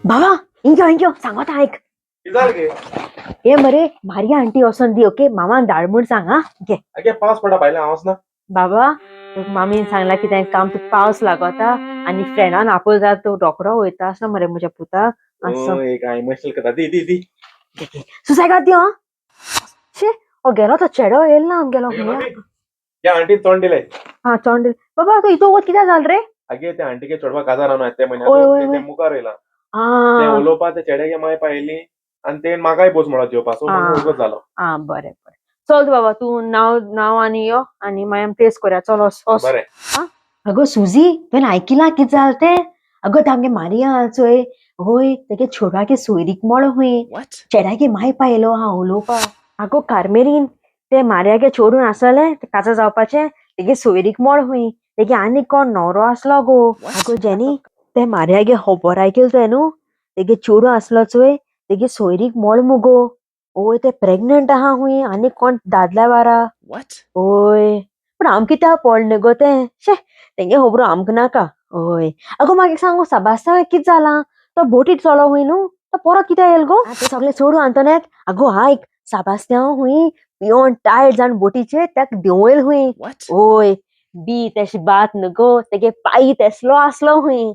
बाबा इंग्यो इंग्यो सांगोता आयक. कितें जालें गे? हे मरे मारिया आंटी वचोन दी, ओके? मामान धाड म्हूण सांग हा, घे. आगे पावस पडटा भायल्यान, हांव वचना. बाबा, तुका मामीन सांगला कितें काम, तुका पावस लागता आनी फ्रेंडान आपयल जाल्यार तूं रोकडो वयता आसलो मरे म्हज्या पुता. असो. एक इमोशनल करता. दी दी दी. सुसायगाद दी. हा शे, हो गेलो तो चेडो येयल ना आमगेलो. आगे, मामी, त्या आंटीन तोंड दिलें. हा, तोंड दिलें. बाबा, तूं इतू वत कित्याक जाल रे? आगे त्या आंटीगे चेडवा काजार आहा त्या ओय, म्हयन्याक. ओय, ते ओय. मुखार येयला ते उलोवपा. ते चेड्यागे माय पायली आनी ते म्हाकाय बोस म्हणत जेवपा, सो आ. उगत जालो. आ बरें बरें, चल तूं बाबा, तूं नाव नाव आनी यो आनी मागीर आमी टेस्ट करुया. चल वच वच. बरें. अगो सुजी, तुवें आयकिलां कितें जालें तें? अगो तें आमगे मारिया आहा चोय, होय, तेगे चेडवागे सोयरीक मोडो खूंय. चेड्यागे माय पायलो आहा उलोवपा. आगो कार्मेलीन, तें मारियागे चेडून आसलें तें काजार जावपाचें, तेगे सोयरीक मोड खूंय. तेगे आनी कोण न्हवरो आसलो गो. आगो जेनी, तें मारियागे खबर आयकल तुवें न्हू? तेगे चेडूं आसलो चोय, तेगे सोयरीक मोड मुगो. ओय, तें प्रेग्नंट आहा खूंय आनी कोण दादल्या वारा. ओय, पूण आमकां कित्याक पडलें न्हू गो तें? शे, तेंगे खबरो आमकां नाका. ओय, अगो म्हाका एक सांग, साबास्तांव कितें जालां? तो बोटीर चलो खूंय न्हू, तो परत कित्याक येयल गो? तें सगळें सोडू आंतोनेत. आगो आयक, साबास्त्यांव खूंय पियोन टायर्ड जावन बोटीचेर ताका देंवयल खूंय. ओय, बी तेशी बात न्हू गो, तेगे पाय तेसलो आसलो खूंय.